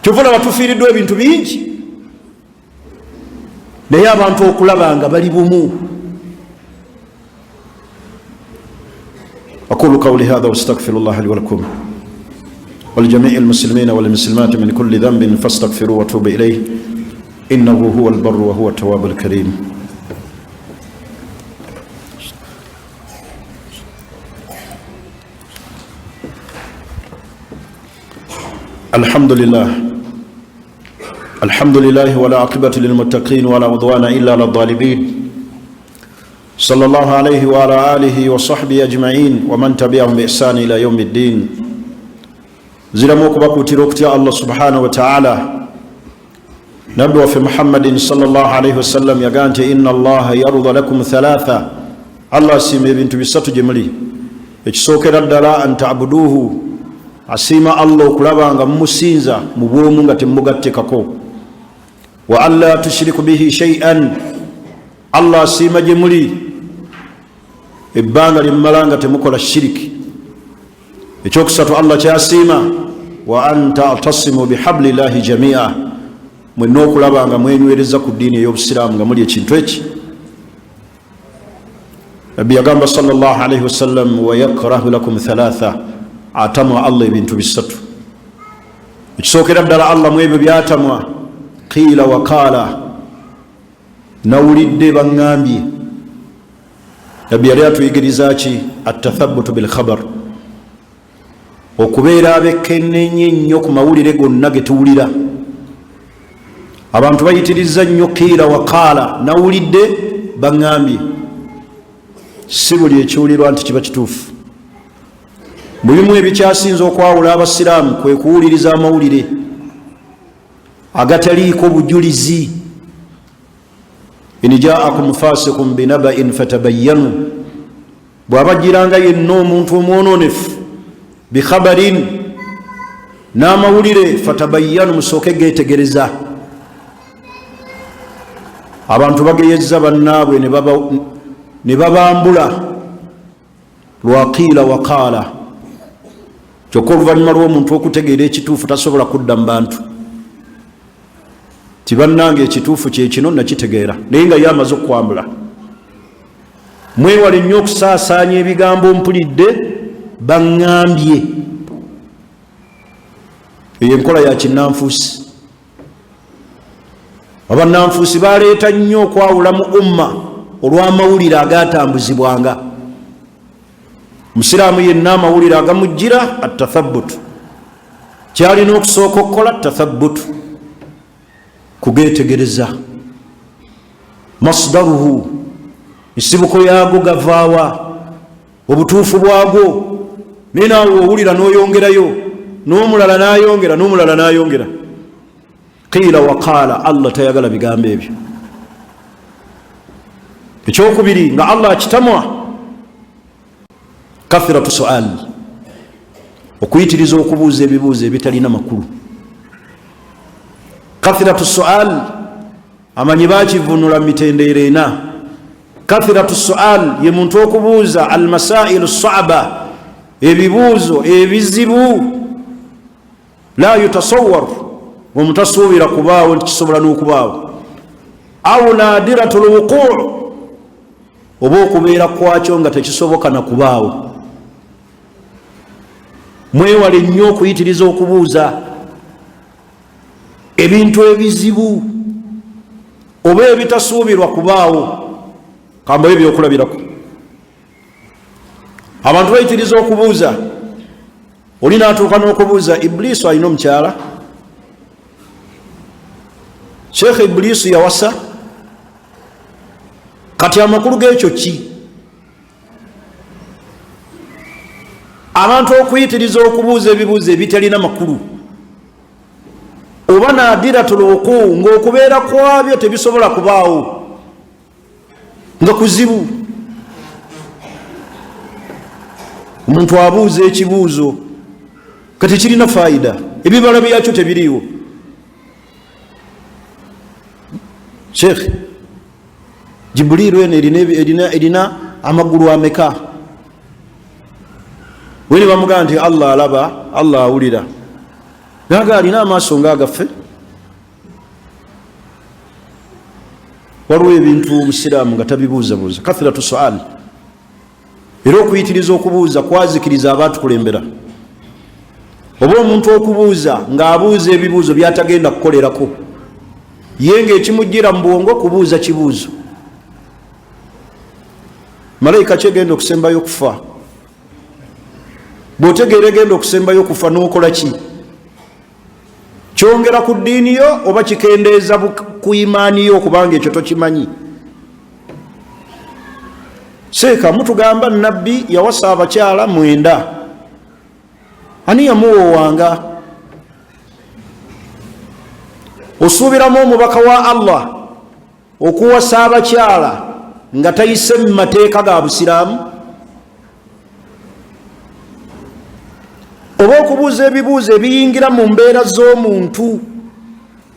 Kyova olaba tufiiriddwa ebintu bingi, naye abantu okulaba nga bali bumu. أقول قولي هذا واستغفر الله لي ولكم ولجميع المسلمين والمسلمات من كل ذنب، فاستغفروه وتوبوا إليه، Innahu huwa albarru wa huwa tawabu alkarim. Alhamdulillah, alhamdulillah, wala aqibatu lilmuttaqin wala udwana illa ala dhalibin. Sallallahu alayhi wa ala alihi wa sahbihi ajma'in wa man tabi'ahum bi ihsani ila yawmi ddin. Ziramu okubakuutira okutya Allah subhanahu wa ta'ala. Nabbi waffe Muhammadin sallallahu alayhi wasallam yagaa nti inna Allaha yarda lakum thalatha, Allah asiima ebintu bisatu gye muli. Ekisookera ddala, an tabuduhu, asiima Allah okulaba nga mumusinza mu bwomu nga temugattekako. Wa an la tushiriku bihi shay'an, Allah asiima gye muli ebbanga lyemmala nga temukola shiriki. Ekyokusatu Allah kyasiima, wa an tatasimu bihablillahi jamia, mwenna okulaba nga mwenywereza ku ddiini ey'obusiraamu nga muli ekintu eki. Nabbi yagamba sallallahu alaihi wasallam, wayakrahu lakum thalatha, atamwa Allah ebintu bisatu. Ekisookera ddala Allah mu ebyo byatamwa, qiila wa qaala, nawulidde baŋŋambye. Nabbi yali atuyigiriza ki? Atathabutu bilkhabar, okubeera abekennenye ennyo ku mawulire gonna ge tuwulira. Abantu bayitiriza nnyo qiila wa qaala, nawulidde baŋŋambye. Si buli ekiwulirwa nti kiba kituufu. Mu bimu ebikyasinza okwawula abasiraamu kwe kuwuliriza amawulire agataliiko bujulizi. In jaakum fasikum binabain fatabayanu, bw'abajjiranga yenna omuntu omwononefu bikhabarin, n'amawulire, fatabayanu, musooke geetegereza. Abantu bageyezza bannaabwe ne babambula lwa qiila wa qaala. Kyokka oluvannyuma lw'omuntu okutegeera ekituufu tasobola kudda mu bantu ti bannange ekituufu kyekino nakitegeera, naye nga ye amaze okukwambula. Mwewale nnyo okusaasaanya ebigambo mpulidde baŋŋambye. Eyo enkola ya kinnanfuusi. Abannanfuusi baleeta nnyo okwawula mu umma olw'amawulire agatambuzibwanga. Musiraamu yenna amawulire agamujjira atathabutu, kyalina okusooka okukola tathabutu, kugetegereza masdaruhu, ensibuko yaago gavaawa, obutuufu bwagwo. Naye naawe owulira n'oyongerayo, n'omulala n'ayongera, n'omulala n'ayongera. Qiila wa qaala, Allah tayagala bigambo ebyo. Ekyokubiri nga Allah akitamwa, kathiratu sual, okuyitiriza okubuuza ebibuuzo ebitalina makulu. Kathiratu sual, amanyi bakivunula mu mitendeero ena. Kathiratu sual ye muntu okubuuza almasailu saaba, ebibuuzo ebizibu, la yutasawar, omutasuubira kubaawo nti kisobola n'okubaawo, au nadiratu lwuquu, oba okubeera kwakyo nga tekisoboka na kubaawo. Mwewale nnyo okuyitiriza okubuuza ebintu ebizibu oba ebitasuubirwa kubaawo. Kambayo ebyokulabirako. Abantu bayitiriza okubuuza, oli natuuka n'okubuuza Ibuliisu alina omukyala, Sheekh Ibuliisu yawasa. Kati amakulu g'ekyo ki? Abantu okuyitiriza okubuuza ebibuuzo ebitalina makulu oba nadiratu lwuquu, ng'okubeera kwabyo tebisobola kubaawo, nga kuzibu. Omuntu abuuza ekibuuzo kati kirina fayida, ebibala byakyo tebiriiwo. Sheekh Jibuliiru eno erina amagulu ameka? Weni bamugamba nti Allah alaba, Allah awulira, naga alina amaaso nga agaffe. Waliwo ebintu omusiraamu nga tabibuuzabuuza, kathiratu sual. Era okuyitiriza okubuuza kwazikiriza abaatukulembera. Oba omuntu okubuuza ng'abuuza ebibuuzo byatagenda kukolerako, Ye ngaekimujjira mu bwongo kubuuza kibuuzo. Malayika kyegenda okusembayo okufa, bw'otegeera egenda okusembayo okufa n'okola ki? Kyongera ku ddiini yo oba kikendeeza ku imaani yo? Okubanga ekyo tokimanyi. Seeka mutugamba Nabbi yawasa abakyala 9. Ani yamuwoowanga? Osuubiramu omubaka wa Allah okuwasa abakyala nga tayise mu mateeka ga busiraamu, oba okubuuza ebibuuzo ebiyingira mu mbeera z'omuntu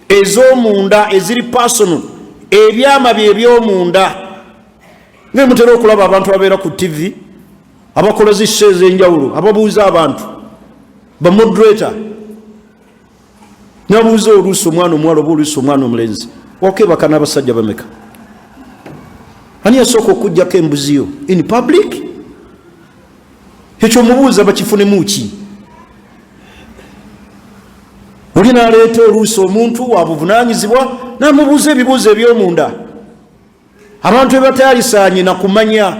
ez'omunda eziri personal, ebyama bye eby'omunda? Naye mutera okulaba abantu ababeera ku TV, abakola zissa ez'enjawulo, ababuuza abantu, bamoderator, nabuuza oluusi omwana omuwala oba oluusi omwana omulenzi, wakebaka n'abasajja bameka? Ani yasooka okugjako embuzi yo in public? Ekyo omubuuza bakifunemu ki? Oli naleeta oluusi omuntu wabuvunanyizibwa namubuuza ebibuuzo ebyomunda, abantu ebatalisaanye nakumanya.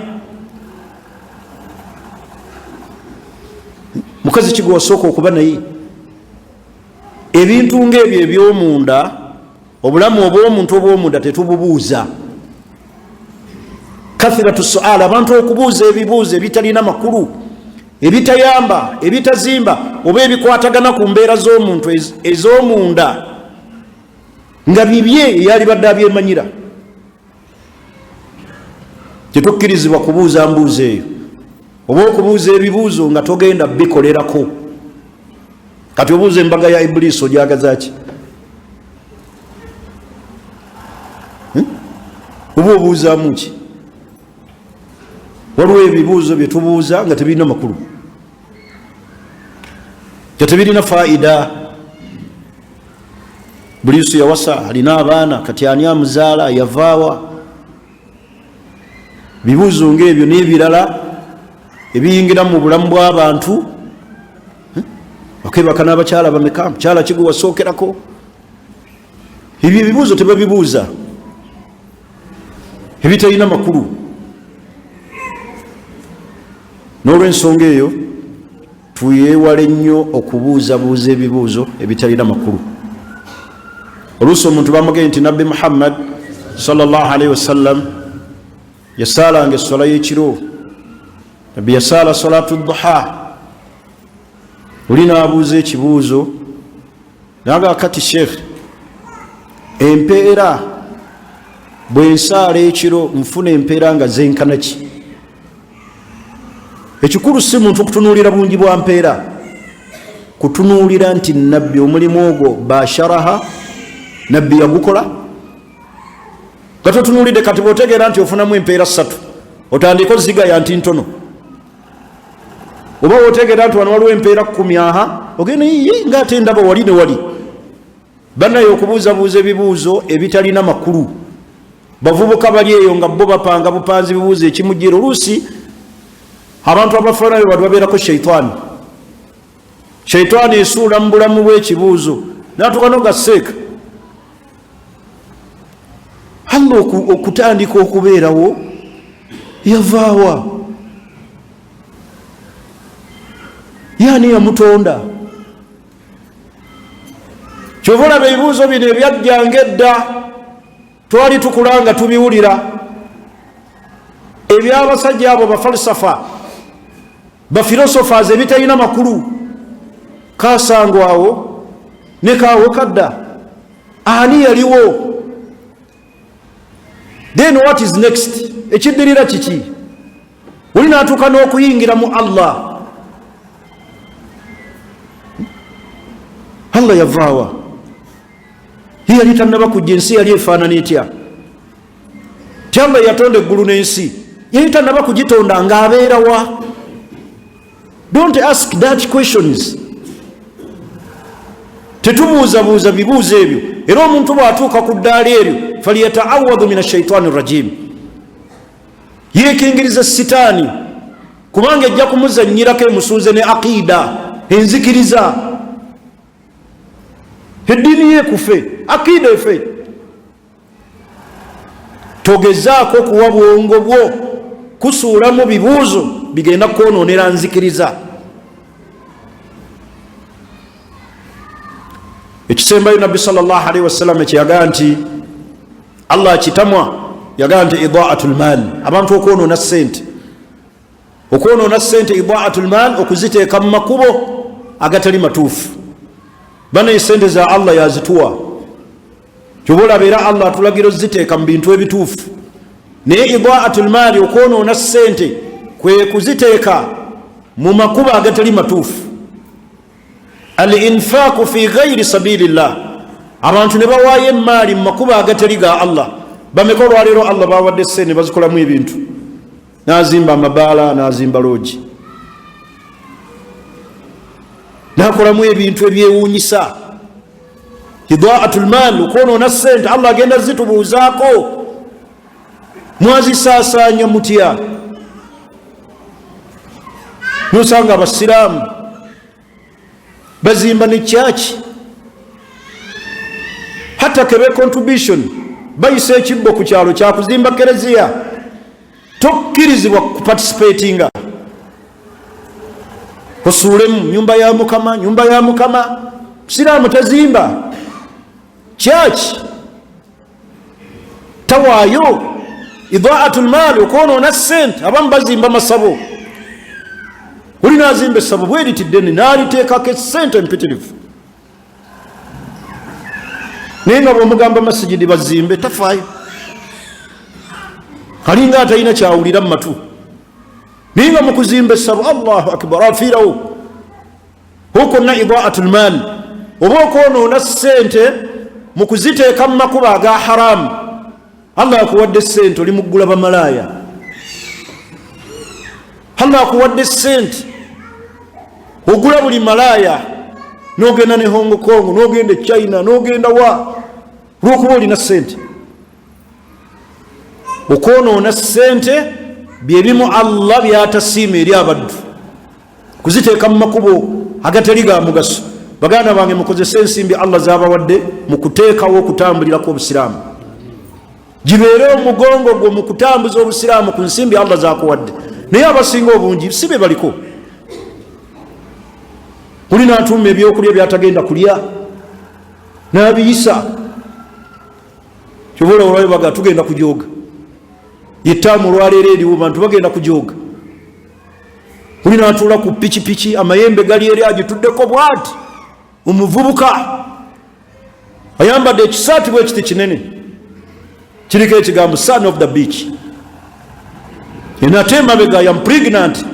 Mukazi kigwe wasooka okuba naye? Ebintu ngaebyo ebyomunda, obulamu obw'omuntu obw'omunda tetububuuza. Kathiratu suala, abantu okubuuza ebibuuzo ebitalina makulu, ebitayamba, ebitazimba, oba ebikwatagana ku mbeera z'omuntu ez'omunda nga bibye eyalibadde abyemanyira. Tetukkirizibwa kubuuza mbuuzo eyo, oba okubuuza ebibuuzo nga togenda bikolerako. Kati obuuza embaga ya Ibuliisi, ogyagaza ki? Oba obuuzaamu ki? Waliwo ebibuuzo bye tubuuza nga tebirina makulu, nga tebirina faida. Buliisu yawasa, alina abaana, kati ani amuzaala, yavaawa? Bibuuzo ngaebyo n'ebirala ebiyingira mu bulamu bw'abantu. Okebaka n'abakyala bameka? Mukyala kigwe wasookerako? Ebyo ebibuuzo tebabibuuza, ebitalina makulu. N'olwensonga eyo tuyewale nnyo okubuuzabuuza ebibuuzo ebitalina makulu. Oluusi omuntu bamugee nti Nabbi Muhammad salllahalaihi wasallam yasaalanga essola y'ekiro, Nabbi yasaala salatu duha. Oli n'abuuza ekibuuzo naga, kati sheekh, empeera bwe nsaala ekiro nfuna empeera nga zenkana ki? Ekikulu si muntu kutunuulira bungi bwa mpeera, kutunuulira nti Nabbi omulimu ogwo basharaha, Nabbi yagukola, nga totunuulidde. Kati bwotegeera nti ofunamu empeera 3, otandika ozigaya nti ntono, oba wotegeera nti wano waliwo empeera 10, aha, ogenda iye nga ate ndaba wali ne wali. Banaye okubuuzabuuza ebibuuzo ebitalina makulu, bavubuka bali eyo nga bo bapanga bupanzi bibuuzo ekimujjira. Oluusi abantu abafaanayo bantu babeerako shaitaani. Shaitaani esuula mu bulamu bw'ekibuuzo natuuka nogaseeka. Allah okutandika okubeerawo yavaawa? Yaani yamutonda? Kyova olaba ebibuuzo bino ebyajjanga edda, twali tukula nga tubiwulira, ebyabasajja abo bafalsafa, bafilosofers, ebitalina makulu. Kasango awo ne kaawo kadda, ani yaliwo? Then what is next? Ekiddirira kiki? Oli natuuka n'okuyingira mu Allah. Allah yavaawa? Ye yali tannaba kujja, ensi yali efaanana etya? Ti Allah yatonda eggulu n'ensi, yali tannaba kugitonda ng'abeerawa? Don't ask that questions. Tetubuuzabuuza bibuuzo ebyo. Era omuntu bw'atuuka ku ddaala eryo, falyataawadhu min ashaitaani rajim, yeekingiriza sitaani, kubanga ejja kumuzanyirako emusuuze ne aqiida, enzikiriza, eddiini yekufe, aqiida efe. Togezaako kuwa bwongo bwo kusuulamu bibuuzo bigenda kwonoonera nzikiriza. Ekisembayo, Nabbi salllahalaihi wasallama kyeyagaa nti Allah akitamwa, yagaa nti idaatu lmaal, abantu okwonoona sente, okwonoona sente, idaatu lmaal, okuziteeka mu makubo agatali matuufu. Bana, sente za Allah yazituwa, kyoba olaba era Allah atulagira oziteeka mu bintu ebituufu. Naye idaatu lmaali, okwonoona sente, kwe kuziteeka mu makubo agatali matuufu, al infaqu fi ghairi sabilillah, abantu ne bawaayo emaali mu makubo agatali ga Allah. Bameka olwaleero Allah bawadde sente bazikolamu ebintu? Nazimba amabaala, nazimba loogi, nakolamu ebintu ebyewuunyisa. Idaatu lmaal, okwonoona sente, Allah agenda zitubuuzaako, mwazisaasaanya mutya? Nosanga abasiraamu bazimba ne kyaki, hatta kebe contribution, bayisa ekibbo ku kyalo kyakuzimba kereziya, tokkirizibwa kuparticipatinga, osuulemu nyumba ya Mukama. Nyumba ya Mukama, musiraamu tazimba kyaki, tawaayo. Idaatu lmaali, okwonoona sente. Abamu bazimba masabo, oli nazimba essabo bweritiddene naliteekako esente empitirivu, naye nga bwomugamba masigidi bazimbe tafaayo, alinga atalina kyawulira mu matu. Naye nga mukuzimba essabo, Allahu akbar, afiirawo. Okonna idaatu lmaali, oba okwonoona sente mu kuziteeka mu makubo aga haramu. Allah akuwadde sente, oli muggula bamalaaya. Allah akuwadde sente, ogula buli malaaya, nogenda ne Hong Kong, nogenda e China, nogenda wa, lwokuba olina sente. Okwonoona sente byebimu Allah byatasiima eri abaddu, kuziteeka mu makubo agatali ga mugaso. Baganda bange, mukozese ensimbi Allah zabawadde mu kuteekawo okutambulirako obusiraamu, gibeere omugongo gwo mu kutambuza obusiraamu ku nsimbi Allah zakuwadde. Naye abasinga obungi si be baliko. Oli natuuma ebyokulya byatagenda kulya nabiyisa. Kyobola olwayo baga tugenda kujoga yetaamu, olwaleero eriwo bantu bagenda kujoga. Oli natuula ku pikipiki, amayembe gali eri, agituddeko bwati, omuvubuka ayambadde ekisaati bwe kiti kinene kiriko ekigambo "son of the beach", enate emabega "Am pregnant",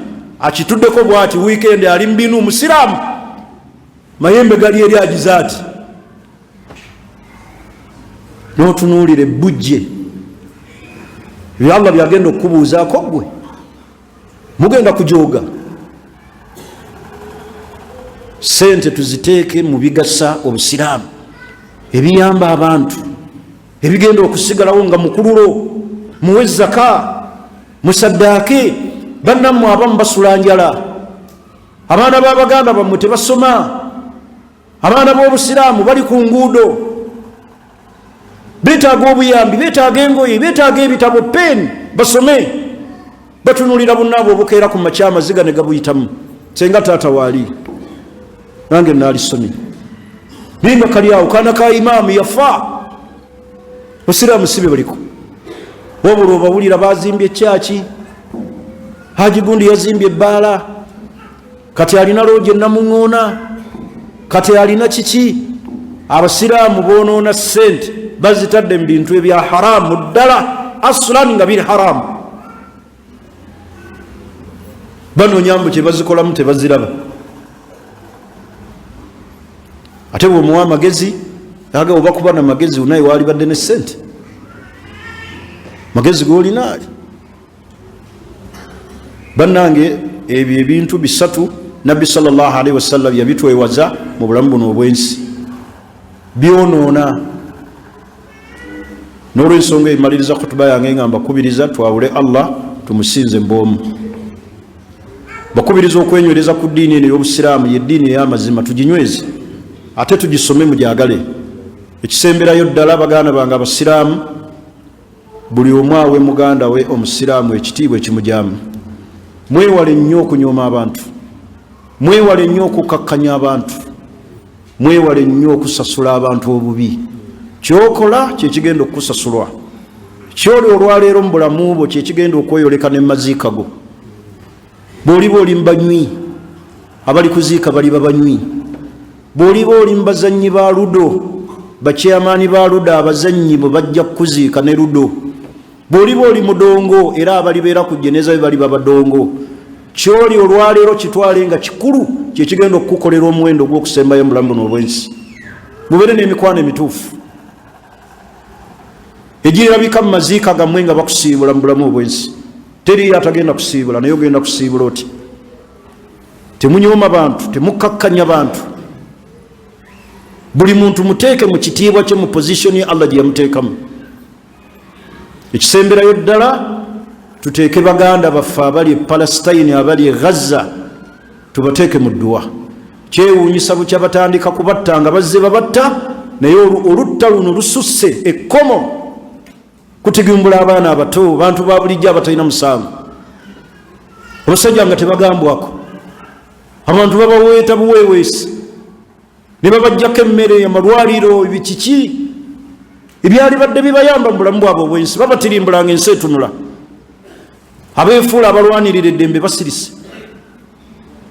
akituddeko bwati. Weekend ali mbinu, musiraamu, mayembe gali eri, agize ati, notunuulira ebbujje. Ebyo Allah byagenda okukubuuzaako gwe mugenda kujoga. Sente tuziteeke mu bigasa obusiraamu, ebiyamba abantu, ebigenda okusigalawo nga mukululo. Muwe zaka, musaddaake. Bannammwe abamu basula njala, abaana b'abaganda bammwe tebasoma, abaana b'obusiraamu bali ku nguudo, betaaga obuyambi, betaaga engoye, betaaga ebitabo, pen, basome. Batunulira bunaabwe obukeera ku makya, amaziga ne gabuyitamu, senga taata waali nange naalisomye, naye nga kali awo kaana ka imaamu yafa. Busiraamu si be baliko, wabula obawulira bazimbye ekyaki, Haji gundi yazimbye ebbaala, kati alina loogi enamuŋoona, kati alina kiki. Abasiraamu bonoona sente, bazitadde mu bintu ebya haramu ddala, aslan nga biri haramu. Banoonya mbu kyebazikolamu, tebaziraba. Ate bwemuwa amagezi aga, oba kuba namagezi naye walibadde ne sente, magezi golina ali. Bannange, ebyo ebintu bisatu Nabbi salllahalaihi wasallam yabitwewaza mu bulamu buno obwensi, byonoona. N'olwensonga emaliriza kutuba yange nga mbakubiriza twawule Allah, tumusinze mboomu. Bakubiriza okwenywereza ku ddiini eno ey'obusiraamu, yeddiini ey'amazima, tuginyweze ate tugisome, mujagale. Ekisemberayo ddala, baganda bange abasiraamu, Buli omu awe muganda we omusiraamu ekitiibwa ekimujamu. Mwewale nnyo okunyooma abantu, mwewale nnyo okukakkanya abantu, mwewale nnyo okusasula abantu obubi. Kyokola kyekigenda okukusasulwa, kyoli olwaleero mu bulamu bwo kyekigenda okweyoleka ne maziika go. Bw'oliba oli mubanywi, abali kuziika baliba banywi. Bw'oliba oli mubazannyi ba ludo, bakyamaani ba ludo abazannyi bwe bajja kukuziika ne ludo. Bw'oliba oli mudongo, era abalibeera ku jeneza be baliba badongo. Kyoli olwaleero kitwale nga kikulu, kyekigenda okukukolera omuwendo ogw'okusembayo mu bulamu buno obw'ensi. Mubeere n'emikwano emituufu egirabika mu maziika gammwe nga bakusiibula mu bulamu obw'ensi. Teriyo atagenda kusiibula, naye ogenda kusiibula oti. Temunyooma bantu, temukkakkanya bantu. Buli muntu muteeke mu kitiibwa kye, mu pozisoni ye Allah gye yamuteekamu. Ekisemberayo ddala, tuteeke baganda baffe abali e Palestine, abali e Gaza, tubateeke mu dduwa. Kyewuunyisa, bukya batandika kubatta nga bazze babatta, naye olutta luno lususse ekkomo, kutigumbula abaana abato, bantu ba bulijjo abatalina musango, abasajja nga tebagambwako. Abantu babaweeta buweeweesi ne babajjako emmere, amalwaliro, ebikiki ebyali badde bibayamba mu bulamu bwabwe obwensi, babatirimbulanga ensi etunula. Abeefuula abalwanirira eddembe basirise,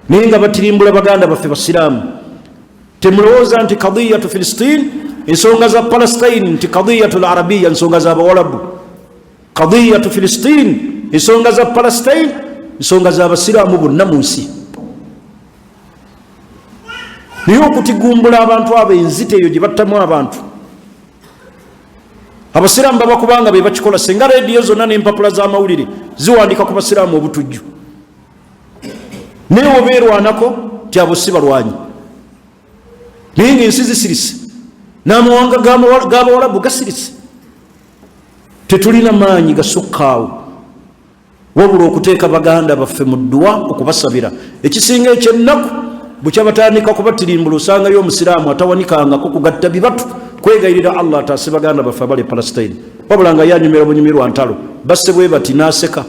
naye nga batirimbula baganda baffe basiraamu. Temulowooza nti kadiyatu Filistin, ensonga za Palestine, nti kadiyatu larabiya, ensonga z'abawalabu. Kadiyatu Filistin, ensonga za Palestine, ensonga z'abasiraamu bonna mu nsi. Naye okutigumbula abantu abo, enzita eyo gye battamu abantu, abasiraamu baba kubanga be bakikola. Senga rediyo zonna n'empapula z'amawulire ziwandika ku basiraamu obutujju, naye obeerwanako ti abo si balwanyi, naye ngaensi zisirise n'amawanga g'abawalabu gasirise. Tetulina maanyi gasukkaawo, wabula okuteeka baganda baffe mu dduwa, okubasabira. Ekisinga ekyennaku, bukya batandika kubatirimbula, osangayo omusiraamu atawanikangako kugatta bibatu kwegayirira Allah ataase baganda baffe abali e Palestine, wabula nga yanyumira bunyumirwa ntalo, basse bwe bati n'aseka.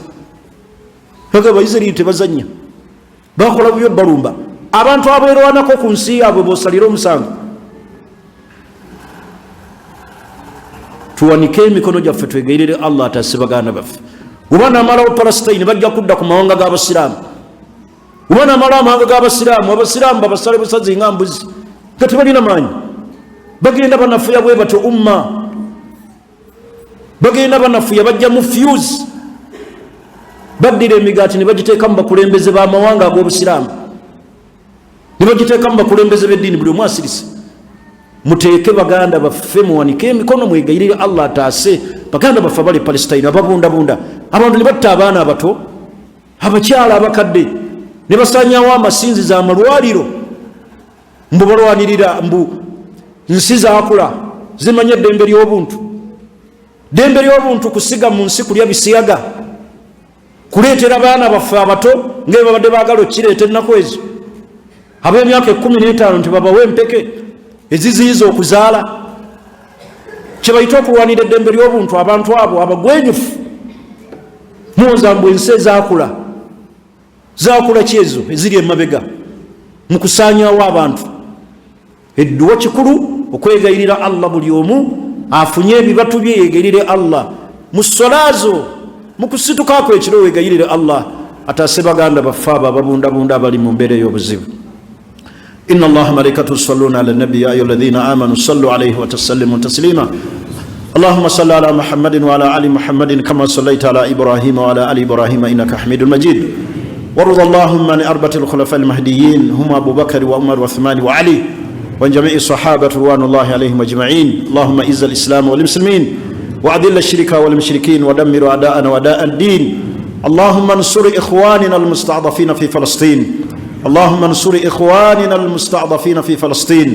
Abaisirairi tebazanya, bakola bubi balumba abantu abeerwanako ku nsi yaabwe, bosalire omusango. Tuwanike emikono gyaffe, twegayirire Allah ataase baganda baffe. Oba namalawo Palestine, bajja kudda ku mawanga g'abasiraamu. Oba namalawo amawanga g'abasiraamu, abasiraamu babasale busazi nga mbuzi, nga tebalina maanyi. Bagenda banafuya bwe batyo umma, bagenda banafuya, bajjamu fuse, baddira emigaati ne bagiteeka mu bakulembeze b'amawanga ag'obusiraamu, ne bagiteeka mu bakulembeze b'eddiini, buli omu asirise. Muteeke baganda baffe, muwanike emikono, mwegayirire Allah ataase baganda baffe abali e Palestine, ababundabunda abantu ne batta abaana abato, abakyala, abakadde, ne basanyawo amasinzizo, amalwaliro, mbu balwanirira, mbu nsi zakula, zimanye eddembe ly'obuntu. Ddembe ly'obuntu kusiga mu nsi kulya bisiyaga, kuleetera baana baffe abato nga babadde baagala okkireeta ennaku ezo, ab'emyaka 15 nti babawe empeke eziziyiza okuzaala, kyebayita okulwanira eddembe ly'obuntu. Abantu abo abagwenyufu, muwoza mbu ensi ezakula. Zakula ki ezo eziri emabega mu kusaanyawo abantu? Edduwa kikulu, okwegayirira Allah. Buli omu afunye ebibatu bye, yegayirire Allah mu solaazo, mu kusitukako ekiro, wegayirire Allah ataase baganda baffe abo ababundabunda, abali mu mbeera ey'obuzibu. إن الله ملائكته يصلون على النبي، يا أيها الذين آمنوا صلوا عليه وتسلموا تسليما. اللهم صل على محمد وعلى آل محمد كما صليت على إبراهيم وعلى آل إبراهيم إنك حميد مجيد. وارض اللهم عن أربعة الخلفاء المهديين، هم أبو بكر وعمر وعثمان وعلي، وعن جميع الصحابة رضوان الله عليهم أجمعين. اللهم اعز الإسلام والمسلمين، وأذل الشرك والمشركين، ودمر أعداءنا وأعداء الدين. اللهم انصر إخواننا المستضعفين في فلسطين. اللهم انصر إخواننا المستضعفين في فلسطين.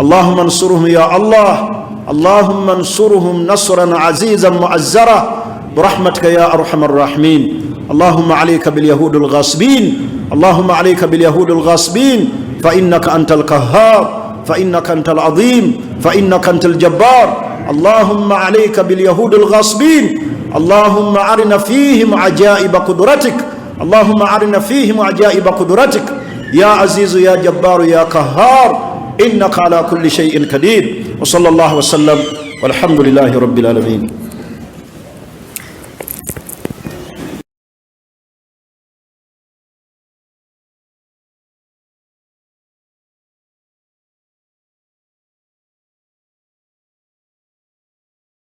اللهم انصرهم يا الله، اللهم انصرهم نصرا عزيزا مؤزرا برحمتك يا أرحم الراحمين. اللهم عليك باليهود الغاصبين، اللهم عليك باليهود الغاصبين، فإنك أنت القهار، فإنك أنت العظيم، فإنك أنت الجبار. اللهم عليك باليهود الغاصبين. Allahumma arina fihim ajaiba kudratik, Allahumma arina fihim ajaiba kudratik, ya azizu ya jabbaru ya kahhar, innaka ala kulli shay'in qadir. Wa sallallahu wasallam, walhamdulillahi rabbil alamin.